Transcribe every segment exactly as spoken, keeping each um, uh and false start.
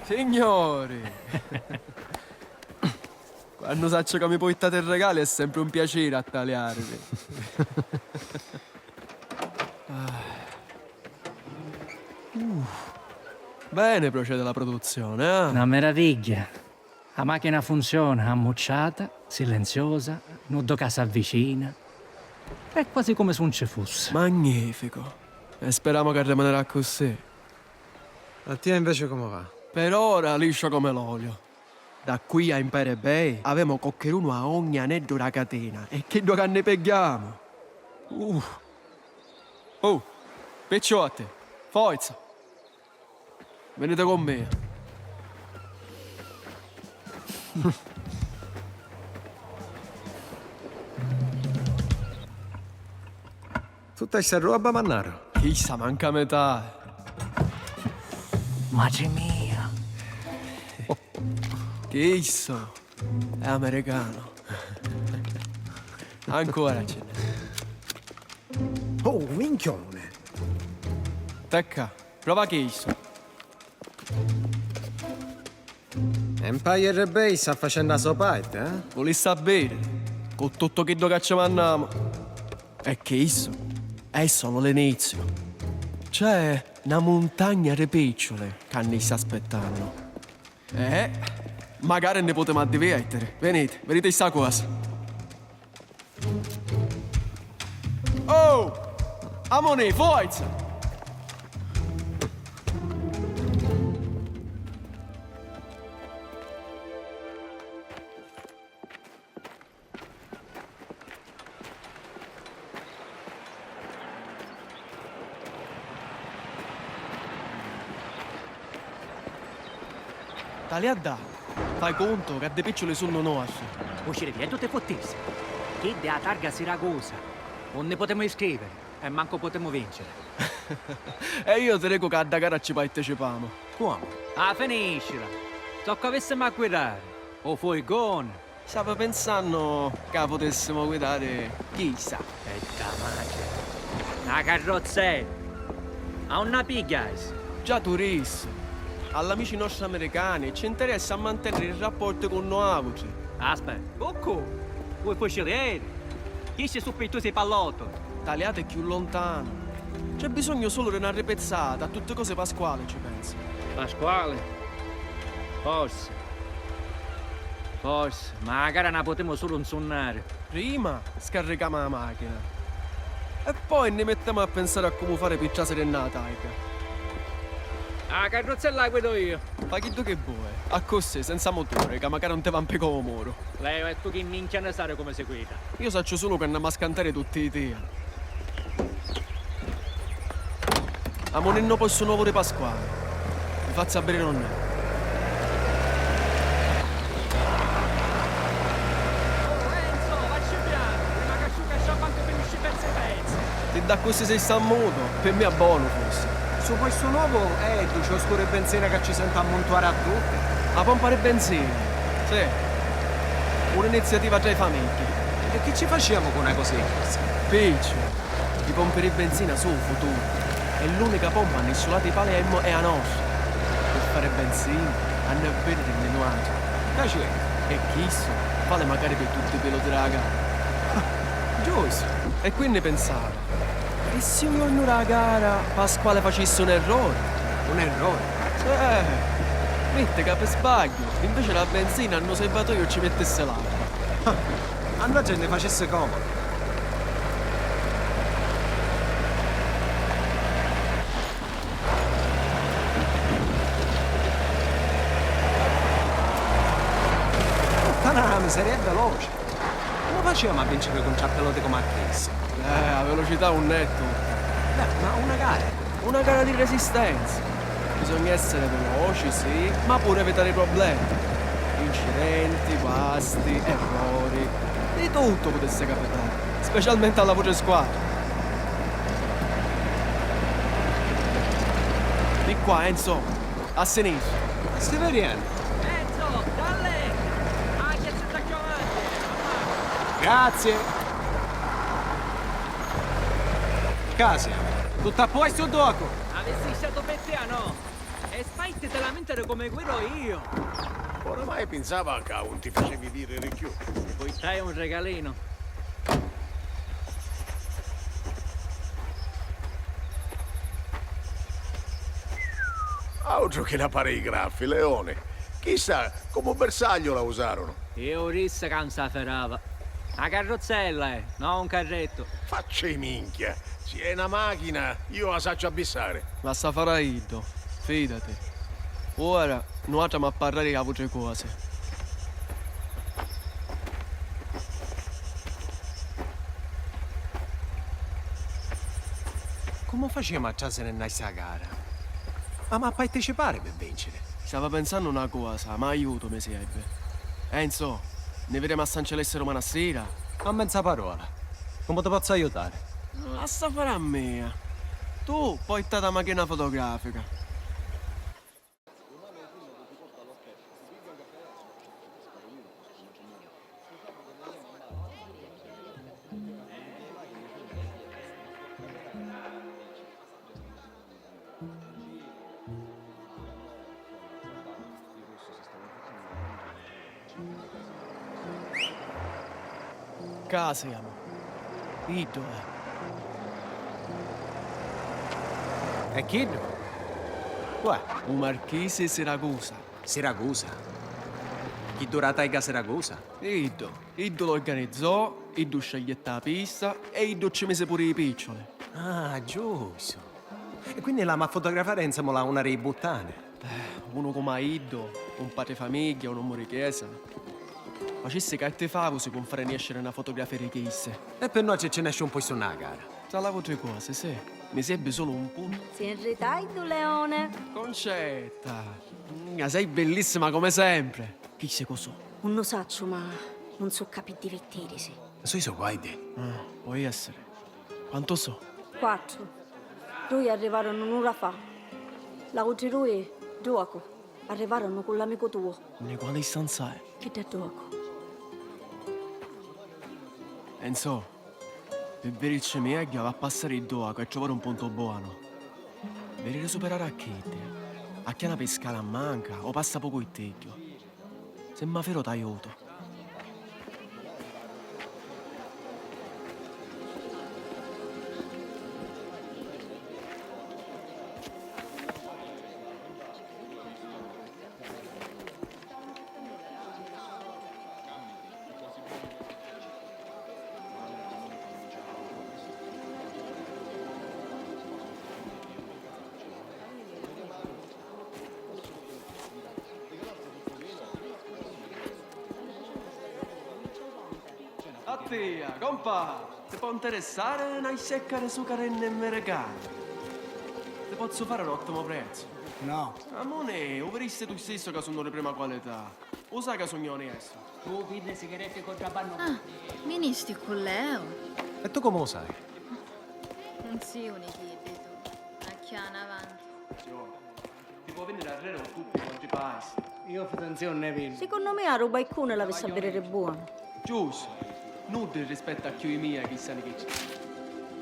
Signori! Quannu sacciu ca mi puitati i regali è sempri un piaciri a taliarvi. Ah. Uh. Bene procede la produzione, eh? Na meravigghia. A machina funziona, ammucciata, silenziosa, nuddu ca s'avvicina. È quasi come se 'un ci fussi. Magnifico. E speramu ca rimanirà accussì. A tia invece comu va? Per ora liscia come l'olio. Da qui a Empire Bay avemu cocchirunu a ogni aneddu dâ catena e chiddu ca nni pigghiamu! Uh. Oh, picciotti, forza! Venite con me. Tutta sta roba, mannaro? Chissa manca metà. Matri mia. Chissa è americano. Ancora ce n'è. Oh, minchione. Tecca, prova chissa. Empire Bay sta facennu a so parti, eh? Vulissi sapiri, cu tuttu chiddu ca ci mannamu. E chissu è solo l'iniziu. C'è na muntagna di picciuli ca nni sta aspettannu. Eh, magari nni putemu addiviertiri. Veniti, viditi sta cosa. Oh! Amunì, forza! Taliaddà, fai cuntu ca ddi picciuli sunnu nuostri. U cirivieddu ti futtissi? Chidda è a targa Siracusa. Unni putemu iscriviri e mancu putemu vinciri. E io ti dicu ca a dda gara ci participamu. Comu? A finiscila! Zoccu avissimu a guidari? U furgoni? Stava pensannu ca putessimu guidari chissa. E dda matri! A carrozzella! A unni a pigghiasti? Già tu rissi. All'amici nostri americani ci interessa a manteniri i rapporti cu nuavutri. Aspetta, cu cu? Cu i fucilieri? Chissi su pittusi pallottu. Taliati cchiù lontanu. C'è bisognu sulu di na ripizzata, a tutti cosi Pasquali ci pensa. Pasquali? Forsi. Forsi, ma a gara na putemu sulu nsunnari. Prima scarricamu a machina e poi nni mittemu a pinsari a comu fari pi trasiri nna targa. A carruzzella la guidu io. Fa chiddu chi voi, accussì, senza muturi, ca macari un ti va mpica o muru. Leo, e tu chi minchia ne sari comu si guida? Io sacciu sulu ca nn'amu a scantari tutti i tia. Amu ninnu postu novu di Pasquali. Vi fazzu a vidiri unn'è. Oh, Enzo, vacci pianu, prima ca asciuca sta banca finisci pezzi pezzi. Ti dda accussì si sta mutu, pi mia bonu fussi. Su postu novu è iddu, c'è u scuru di benzina ca ci sentu ammuntuari a tutti. A pompa di benzina, sì. Un'iniziativa tra i famigghi. E chi ci faciamu cu na cosa di chissa? Picciu. I pompi di benzina su u futuru. È l'unica pompa nni stu latu i pali è mo-, è a nostra. Pi fari benzina, hannu a vìdiri nni nuatri. Ca c'è? E chissu vali macari pi tutti i piloti dâ gara. Giustu. E quinni pinsava, e si u jornu dâ gara Pasquale facissi un errori? Un errori? Sì. Mitti ca pi sbagghiu, inveci dâ benzina, nnu serbatoiu ci mittissi l'acqua. Annaggia nni facissi comodu. Puttana, na miseria, è veloci. Comu faciamu a vinciri contra a piloti comu a chissi? Eh, a velocità unn'è tuttu. Beh, ma una gara. Una gara di resistenza. Bisogna essere veloci, sì, ma pure evitare i problemi. Incidenti, guasti, errori. Di tuttu putissi capitari, specialmenti a la vuce squadra. Di qua, Enzo, a sinistra. Sti viriennu? Enzo, dalle! Ah, che si sta chiamando! Grazie! Ca siamo? Tutto a posto, docu? Avessi stato per te, no? E E smetti di lamentari come guido io! Oramai pinsava ca 'un ti facevi vidiri cchiù. Ti purtai un regalinu. Autru chi la pari i graffi, Leone. Chissa comu bersagliu la usarunu. Iu dissi ca 'un sa firava. Na carruzzella è, no un carrettu. Facci minchia, si è na machina, iu a sacciu abbissari. Lassa fari a iddu, fidati. Ora nuatri amu a parrari di autri cosi. Comu facemu a trasiri nna sta gara? Amu a participari pi vinciri. Stava pensannu na cosa, ma aiutu mi servi. Enzo, ni videmu a San Celeste dumani a sira? A menza parola. Comu ti pozzu aiutari? Lassa fari a mia. Tu portati a machina fotografica. Ca siamu? Iddu è. E chiddu? Uè? U marchisi di Siracusa. Siracusa? Chiddu dâ taiga Siracusa? Iddu. Iddu l'organizzò, iddu sceglietti a pista e iddu ci misi puru i picciuli. Ah, giustu. E quinni l'amu a fotografari nzemu la una dî buttani. Eh, unu comu a iddu, un patri famigghia, un omu di chiesa. Facissi carti farusi pi 'un fari nesciri na fotografia di chisti. E pi nuatri ci nesci un postu nna a gara. Tra l'autri cosi, sì. Mi servi sulu un puntu. Si nritai ddu leone. Concetta! Mm, sei bellissima come sempre. Chisti cu su? Nun u sacciu, ma nun su cca pi divirtìrisi. Sui so guaiddi. Ah, pò essiri. Quantu su? Quattru. Dui arrivarunu un'ura fa. L'autri dui, ddocu, arrivarunu cu l'amicu tuo. Nni quali stanza è? Chidda ddocu. Enzo, pi virirci megghiu, va a passari ddocu e truvari un puntu bonu. Vidiri superari a chiddi, acchiana pi scala a manca o passa pu curtigghiu. Si m'ha firu t'aiutu. A tia, compà, ti pò nteressari na scecca di sucarenni mmiricani? Ti pozzu fari un ottimu prezzu. No. Amuni, u viristi tu stissu ca sunnu di prima qualità. U sai ca sugnu onestu. Tu vinni sigaretti contrabbannu. Ah, vinisti cu Leo? E tu comu u sai? Nun si uni chiddi tu. Acchiana avanti. Ti pò vinniri arreri un cuppu quantu i pasi. Iu fidanzeu nun ne vinnu. Secunnu mia, a roba i cuni l'avissi a vidiri buonu. Giustu. Nuddu rispetta cchiù i mia chi sani chi ci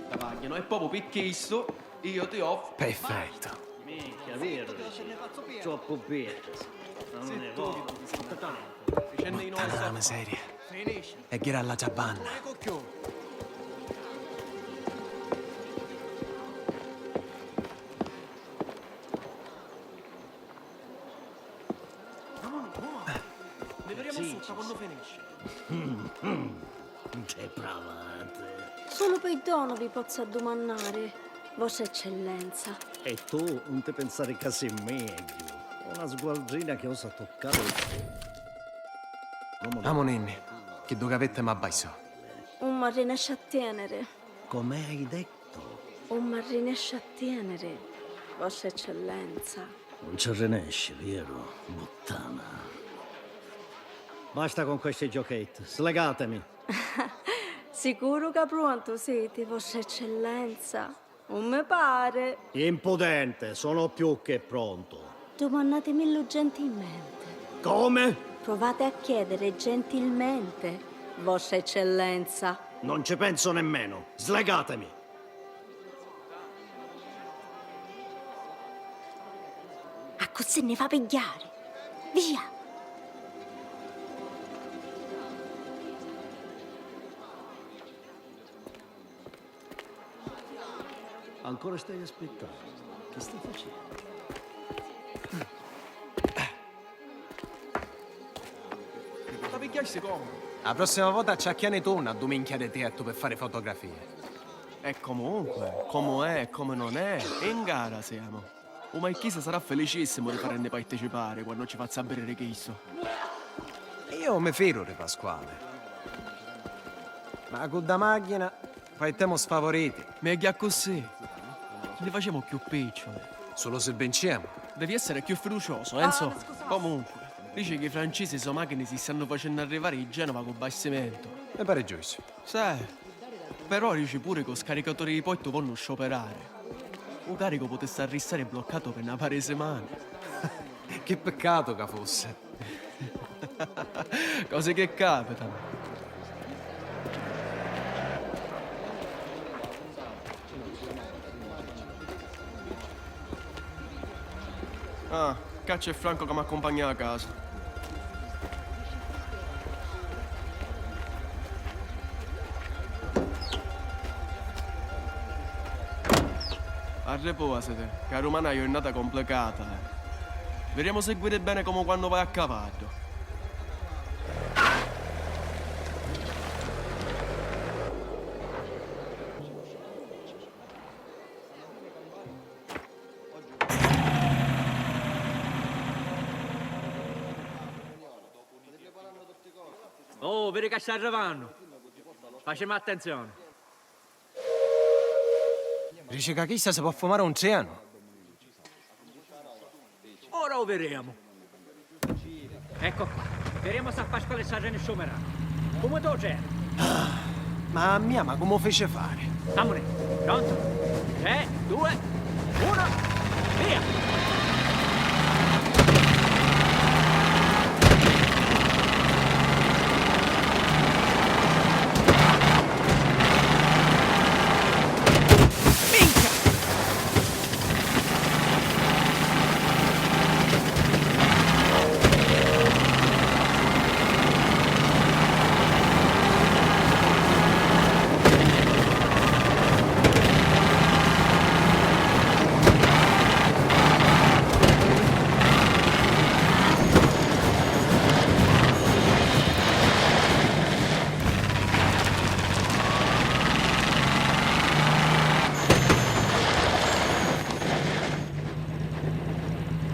travagghianu. E propriu pi chistu iu ti offru. Perfettu. Minchia, veru, dici. Troppu bedda. Ma non è vero. Puttana dâ miseria. E ghiri all'atra banna. Ni videmu sutta quannu finisci. Depravati. Sulu pirdonu vi pozzu addumannari, Vostra Eccellenza. E tu 'un ti pinsari ca si megghiu. Una sgualdrina chi osa tuccari. Amuninni, chiddu ca vitti m'abbaissò. 'Un m'arrinesci a tieniri. Come hai detto? 'Un m'arrinesci a tieniri, Vostra Eccellenza. Non ci rinesci, vero, buttana? Basta con questi giochetti, slegatemi! Sicuru ca prontu siti, Vostra Eccellenza? 'Un mi pari. Impudente, sono più che pronto. Dumannatimillu gentilmente. Come? Provate a chiedere gentilmente, Vostra Eccellenza. Non ci penso nemmeno. Slegatemi! A Accussì nni fa pigghiari. Via! Ancora stai aspettannu? Chi stai facennu? Ma pigghiasti comu? La prossima vota acciacchiani tu na duminchia di tiettu pi fari fotografie. E comunque, comu è e comu non è, in gara siamo. U marchese sarà felicissimu di farenni partecipari quannu ci fazzu a vidiri chistu. Io mi firu di Pasquale. Ma cu dda machina Faittemu sfavoriti. Megghiu accussì. Li facemu cchiù picciuli. Sulu si vincemu. Devi essere cchiù fiducioso, Enzo. Comunque, dici chi i francisi so machini si stannu facennu arrivari i Genova cu bastimentu. Mi pari giustu. Sì. Però dici puru chi u scaricatori di portu vonnu scioperari. U caricu putissi arristari bloccatu pi na pari simani. Chi piccatu ca fussi. Cosi chi capitanu. Ah, ccà c'è Franco ca m'accumpagna a casa. Arripuositi, ca dumani è na jurnata complicata, eh. Videmu si guidi beni comu quannu vai a cavaddu. Oh, viri ca sta arrivannu! Facemu attenzioni! Dici ca chista si pò fumari un trenu? Ora u viremu. Ecco qua. Viremu s'à Pasquale sta reni sciumirà. Comu tu c'eri. Ma a mia ma comu fici fari? Amuni. Pronto? Tre, due, uno. Via!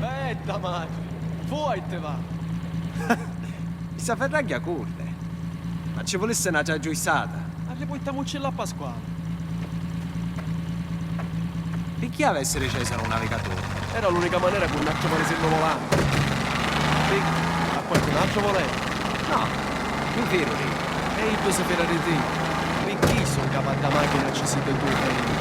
Betta matri! Fuorti va! Sta ferragghia curri. Ma ci vulissi n'atra giuissata. Arripurtamuccilla a Pasquali. Picchì avessi di Cesare un navigaturi? Era l'unica manera cu n'atru marisillu volanti. Picchì? A quarcun'atru voleva? No, mi firu di. E iddu si fira di ti. Picchì su ncapu a dda machina ci siti tu e iddu.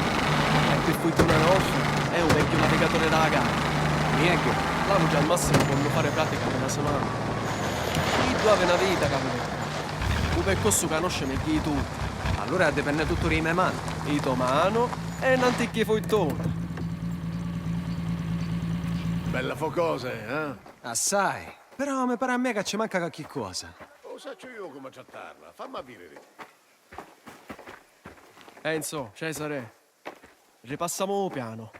E pi furtuna nostra è u megghiu navigaturi dâ gara. Megghiu? L'autra al massimu ponnu fari pratica pi na simana. Iddu havi na vita ca voli fari. U percorsu u canusci megghiu di tutti. Allura dipenni tuttu di i me manu. I to manu e n'anticchia furtuna. Bella focosa, eh? Assai. Però mi pari a mia ca ci manca qualchi cosa. U sacciu iu comu trattarla. Fammi a vidiri. Enzo, Cesare, ripassamu u pianu.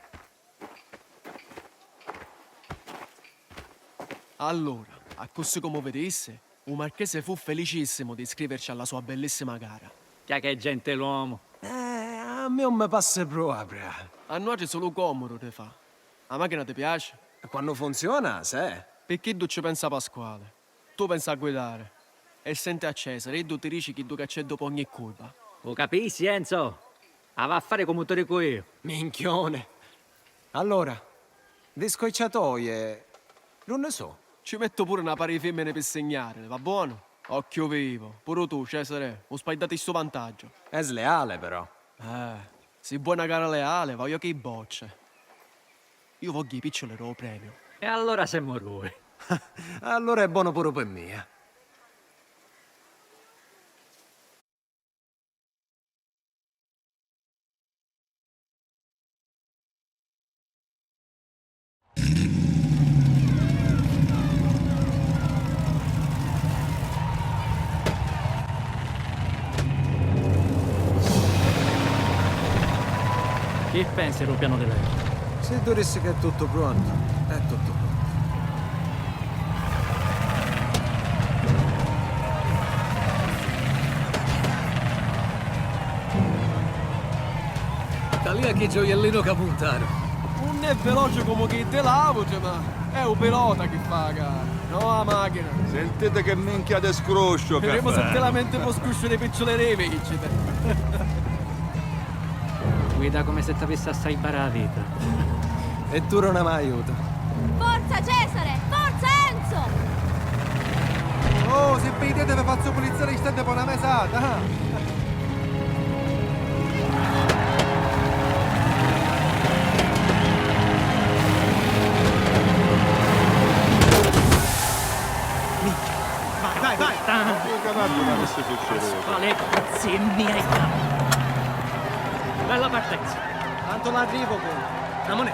Allura, accussì comu vidissi, u marchese fu felicissimu di iscriverci alla sua bellissima gara. Chia che è gentiluomu! Eh, a mia un mi passa prua, bra. A nuatri sulu commudu ti fa. A machina ti piaci? Quannu funziona, sì. Pi chiddu ci pensa Pasquale. Tu pensa a guidari e senti a Cesare, iddu ti dici chiddu ca c'è dopu ogni curva. U capissi, Enzo? Ava a fari comu ti dicu iu. Minchioni. Allora, di scoiciatoie, d'unni su? Ci mettu puru na pari di fimmini pi signarili, va buonu? Occhiu vivu, puru tu, Cesare, u spaidati stu vantaggiu. È sleale, però. Eh, si vuoi na gara leali, vaiu chi bocce. Iu vogghiu i picciuli dô premiu. E allura semu dui. Allura è bonu puru pi mia. Chi pensi dû pianu di levi? Siddu dissi ca è tuttu prontu, è tuttu prontu. Talìa chi gioiellinu ca muntaru! Nun è veloci comu chi di l'àutri, ma è u pilota chi fa a gara, no a màchina. Sintiti chi minchia di scrusciu ca fa! Videmu si ti lamenti pû scrusciu dî picciuli rivi, diciti. Guida comu si t'avissi a salvari a vita. E duru na m'aiuta. Forza Cesare! Forza Enzo! Oh, si viditi vi fazzu pulizia li steddi pô na mesata, ah! Minchia! Vai, vai, vai! Puttana! Quantu canaddu n'avissi succidutu? Pasquale, zii miei! Bella partenza! Tantu l'arrivu, poi. Amunì!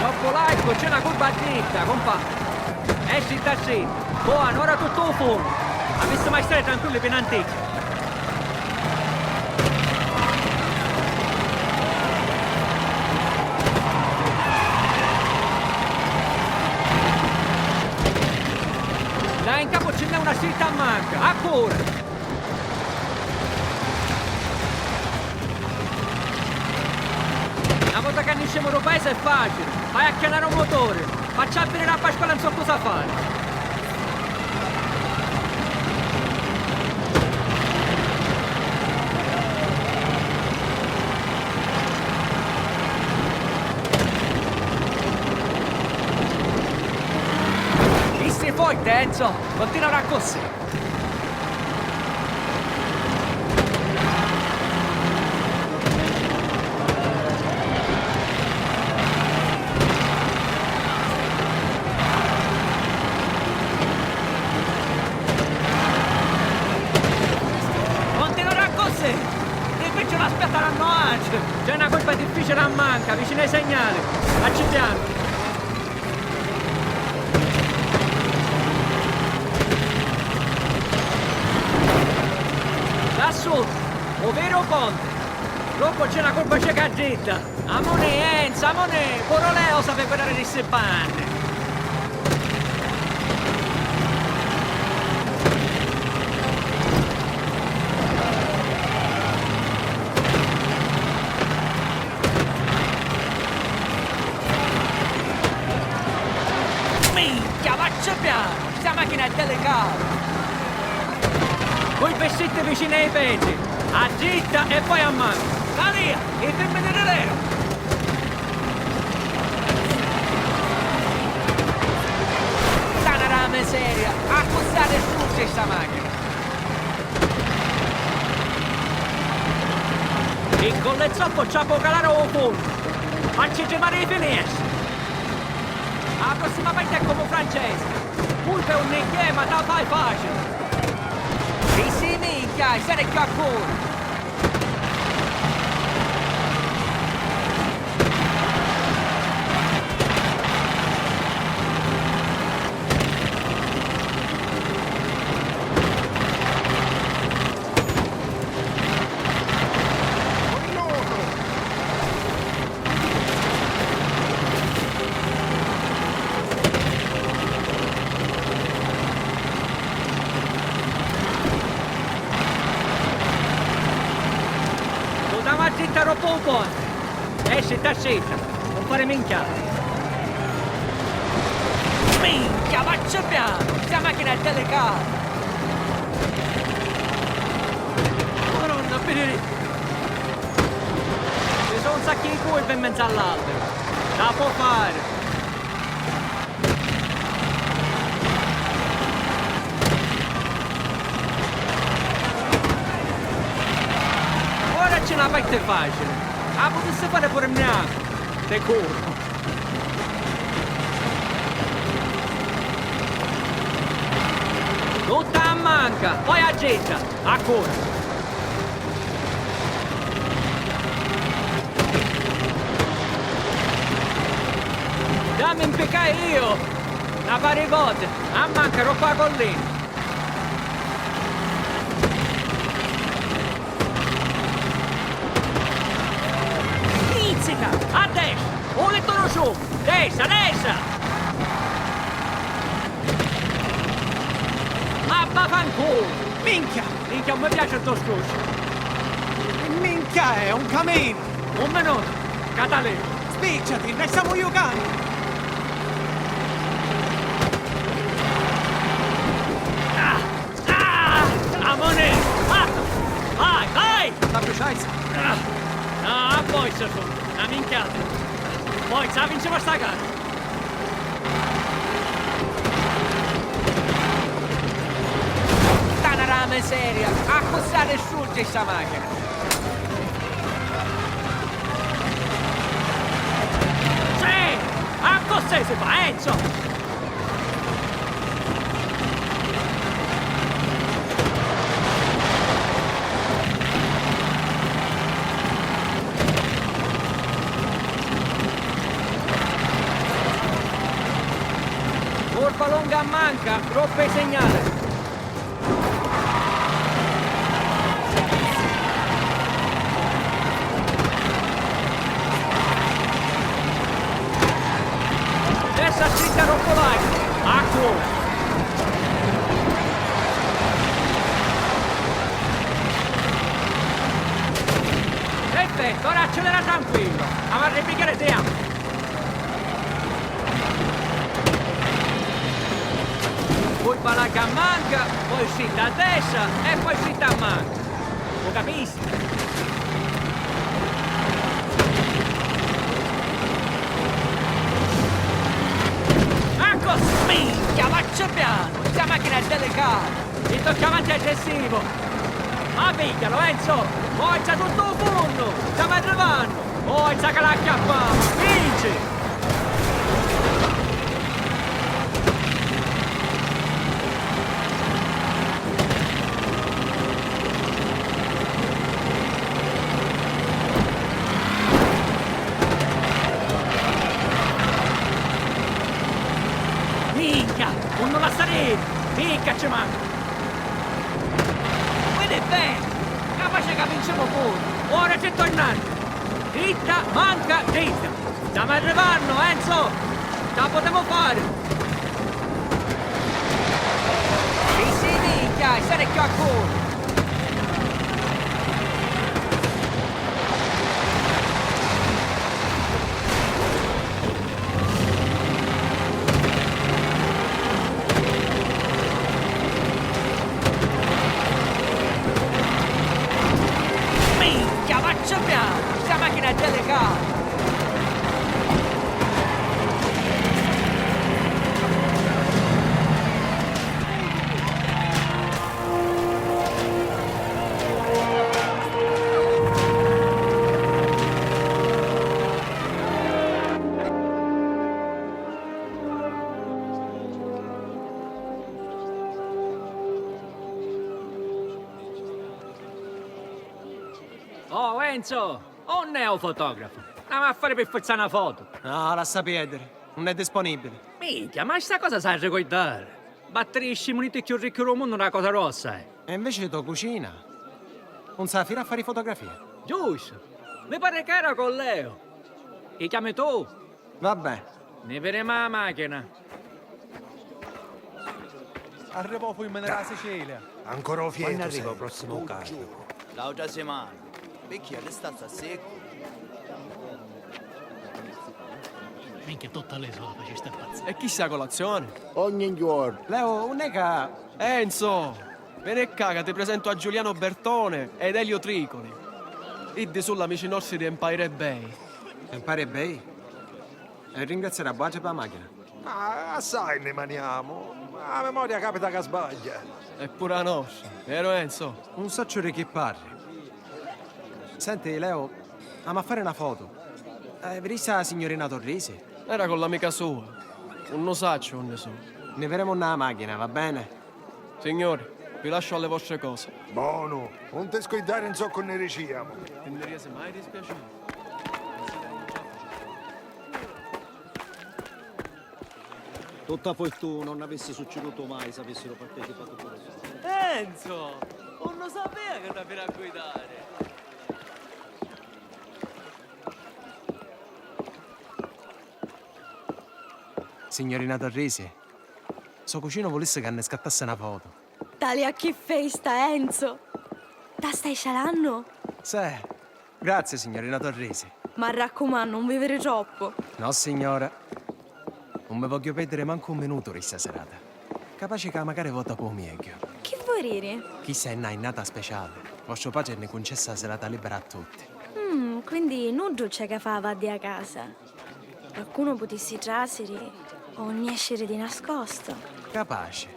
Troppu largu, c'è na curva dritta, compà! Esci da sì! Buono, ora tuttu u funnu! Avissi mai stari tranquilli pi n'anticchia! Là in capu ci n'è una stritta a manca, accura! Na vota ca niscemu dû paisi è facili, fai acchianari u motori, facci a vidiri a Pasquale insomma cosa fari. Chissu è forti, Enzo! Continua accussì! Continuerà così! I picciuli aspittarannu autru! C'è na curva difficili a manca, vicinu ai segnali! Facci pianu! Lassù, u viri u ponti? Doppu c'è na curva cieca dritta. Amunì, Enzo, amunì! Puru Leo sapi guidari di sti banni. Minchia, facci pianu! Sta machina è delicata! Voi vestiti vicini ai petri, a dritta e poi a mano. Talìa, i femmini di Leo! Sana la miseria, accussì distruggi sta machina! Il collezzoppo ci ha poco calare o fondo, ma ci rimane i finestre! A prossima parte è come Francesca. Pulpe un inghie, ma ta fai facile. Sì, sì, minchia, stai chiù a cuore. Putama zitta troppu un ponte! Esci, sta scitta! Non fare minchia! Minchia, facci piano! Sta machina è delicata! Madonna, benedetto! Ci sono un sacco di curve in mezzo all'albero. La può fare. Ora c'è una parte facile. La potesse fare pure mia. Sicuro. Tutta a manca, poi a gitta, a cuore. Dammi un piccaio io! Na pari voti, a manca troppu a collina. A destra! U littu dû ciumi! Destra, destra! A vaffanculu! Minchia! Minchia, non mi piace il tuo scruscio! Minchia, è un camino! Un minuto! Catalina! Spicciati, ne stiamo giocando! Ah! Ah! Amone! Ah! Vai, vai! T'abbrusciai? Ah! Ah, a boiza sono! Na minchiata! Boiza, vinciamo sta gara! Tana ra miseria! Accussì distruggi sta machina! Sì! Accussì si fa, Enzo! Curva longa a manca, troppu segnale. Testa stritta troppo larga. Acqua. Perfetto, ora accelera tranquillo. Avanti, pigliare tempo. Curva larga a manca, poi stritta a destra e poi stritta a manca. Lu capisci? Ecco, minchia, faccia piano, sta macchina è delicata. Ti tocca avanti aggressivo. Ma piglialo, Enzo! Forza tutto il fondo! Stiamo arrivando! Forza che la acchiappiamo! Vinci! Minchia! Uno la sta dentro! Minchia ci manca! Vedi bene! Capace che vinciamo pure! Ora ci tornare! Dritta, manca, dritta! Stiamo arrivando, Enzo! Ce la potremo fare! Sì, sì, minchia, stare più a cuore! Minchia, faccia piano! Sta macchina è delicata! Oh, Enzo! Unn'è u fotografo? N'amu a fari pi furza na foto! No, lassa pierdiri, unn'è disponibili. Minchia, ma sta cosa s'ha a ricurdari! Battirisci i muniti cchiù ricchi dû munnu na cosa grossa è! E inveci to cucina? Un sa firi a fari fotografia? Giustu! Mi pari ca era cu Leo! I chiami tu? Vabbè. Ni videmu a machina. Arrivò u fulmini dâ Sicilia. Ancora u fiatu. Quannu arriva u prossimu carru? L'autra simana. Picchì a distanza seccu. Minchia, tutta l'isola facisti impazziri. E chista è a colazione? Ogni giorno. Leo, unn'è ca... Enzo! Veni ccà ca ti presentu a Giuliano Bertone ed Elio Tricoli. Iddi su l'amici nostri di Empire Bay. Empire Bay? E ringraziari a vuatri pi a machina. Ma assai nni maniamu. A memoria capita ca sbagghia. E puru a nostra, veru Enzo? Un sacciu di chi parri. Senti, Leo, amu a fari na foto. Eh, vidisti a signurina Torrisi? Era cu l'amica sua. Unnu sacciu unni su. Ni viremu nna a machina, va bene? Signori, vi lascio alle vostre cose. Bonu, un ti scuiddari nzoccu nni diciamu. Ti nni riesi mai dispiaciutu? Tutta fortuna, non avessi succidutu mai se avessero partecipato pure loro. Enzo! Unnu sapia ca t'aviri a guidari! Signorina Torrisi, so cucinu vulissi ca nni scattassi na foto. Tali a chi festa, Enzo! Ta stai scialannu? Sì. Grazie, signorina Torrisi. M'arraccumannu, 'un viviri troppu. No, signora. 'Un mi vogghiu pèrdiri mancu un minutu di sta serata. Capaci ca macari vota pô miegghiu. Chi voi diri? Chissa è na jinnata speciali. Vostru patri nni cuncessa a serata libera a tutti. Mm, quindi nuddu c'è ca fa avanti a casa. Qualcuno putissi trasiri o nesciri di nascosto. Capaci,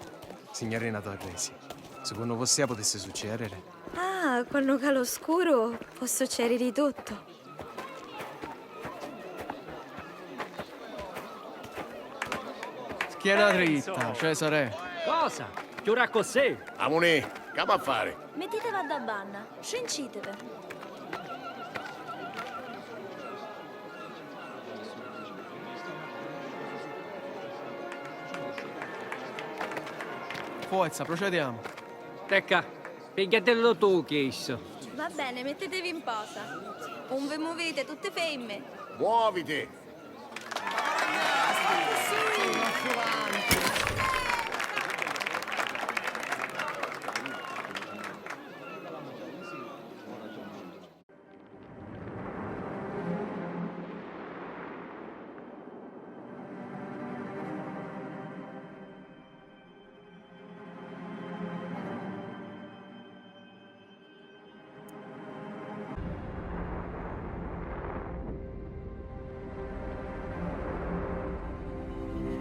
signorina Torresi. Secunnu vossia putissi succediri? Ah, quannu cala u scuru, pò succediri di tuttu. Schiena dritta, Cesare. Cosa? Chiura accussì? Amunì, c'amu a fari? Mittiteva dda banna, strinciteve. Forza, procediamo. Tecca, pigghiatillu tu chissu. Va bene, mettetevi in posa. Un vi muvite, tutte femme. Muoviti!